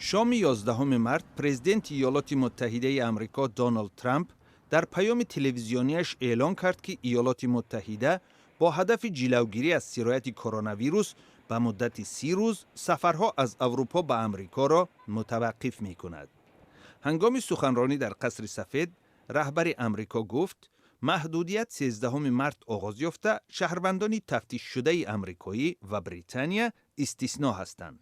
Шоми 11 март президенти Иёлоти Муттаҳидаи Амрико Доналд Трамп дар паёми телевизионияш эълон кард, ки Иёлоти Муттаҳида бо ҳадафи ҷилавгирӣ аз сирояти коронавирус ба муддати 30 рӯз сафарҳо аз Аврупо ба Амрикоро мутаваққиф мекунад. Ҳангоми суханронӣ дар Қасри Сафед раҳбари Амрико гуфт, маҳдудият 13 март оғоз ёфта, шаҳрвандони тафтишшудаи амрикоӣ ва Британия истисно ҳастанд.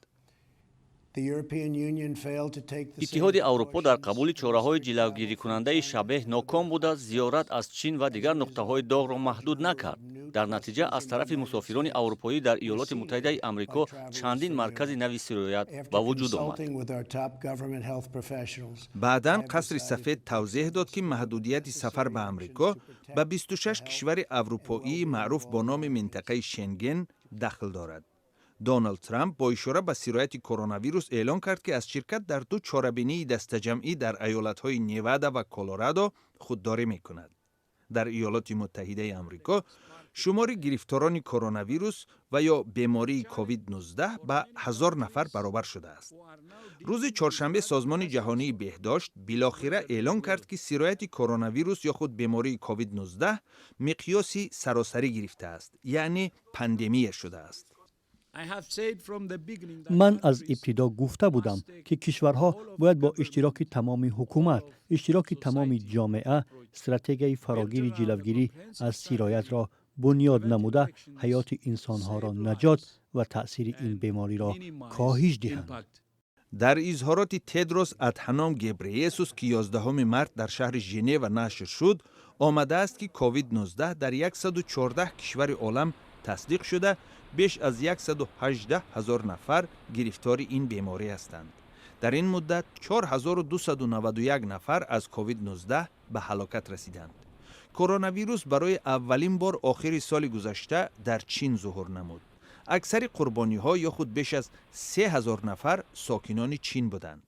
Иттиҳоди Аврупо дар қабули чораҳои ҷилавгирикунандаи шабеҳ ноком буда, зиёрат аз Чин ва дигар нуқтаҳои доғро маҳдуд накард. Дар натиҷа аз тарафи мусофирони аврупоӣ дар Иёлоти Муттаҳидаи Амрико чандин маркази нави сироят ба вуҷуд омад. Баъдан Қасри Сафед тавзеҳ дод, ки маҳдудияти сафар ба Амрико ба 26 кишвари аврупоии маъруф бо номи минтақаи Шенген дахл дорад. Доналд Трамп бо ишора ба сирояти коронавирус эълон кард, ки аз ширкат дар ду чорабинии дастаҷамъӣ дар аёлатҳои Невада ва Колорадо худдорӣ мекунад. Дар Иёлоти Муттаҳидаи Амрико шумори гирифторони коронавирус ва ё бемории COVID-19 ба 1000 нафар баробар шудааст. Рӯзи чоршанбе Созмони Ҷаҳонии Беҳдошт билохира эълон кард, ки сирояти коронавирус ё худ бемории COVID-19 миқёси саросарӣ гирифтааст, яъне пандемия шудааст. Ман аз ибтидо гуфта будам, ки кишварҳо бояд бо иштироки тамоми ҳукумат, иштироки тамоми ҷомеа стратегияи фарогири ҷилавгирӣ аз сироятро бунёд намуда, ҳаёти инсонҳоро наҷот ва таъсири ин бемориро коҳиш диҳанд. Дар изҳороти Тедрос Адҳаном Гебреесус, ки 11 март дар шаҳри Женева нашр шуд, омадааст, ки COVID-19 дар 114 кишвари олам тасдиқ шуда, беш аз 118 ҳазор нафар гирифтори ин беморӣ ҳастанд. Дар ин муддат 4291 нафар аз COVID-19 ба ҳалокат расиданд. Коронавирус барои аввалин бор охири соли гузашта дар Чин зуҳур намуд. Аксари қурбониҳо ё худ беш аз 3000 нафар сокинони Чин буданд.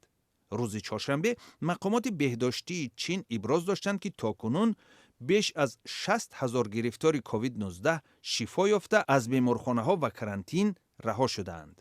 Рӯзи чоршанбе мақомоти беҳдоштии Чин иброз доштанд, ки то кунун беш аз 60 ҳазор гирифтори COVID-19 шифо ёфта, аз беморхонаҳо ва карантин раҳо шудаанд.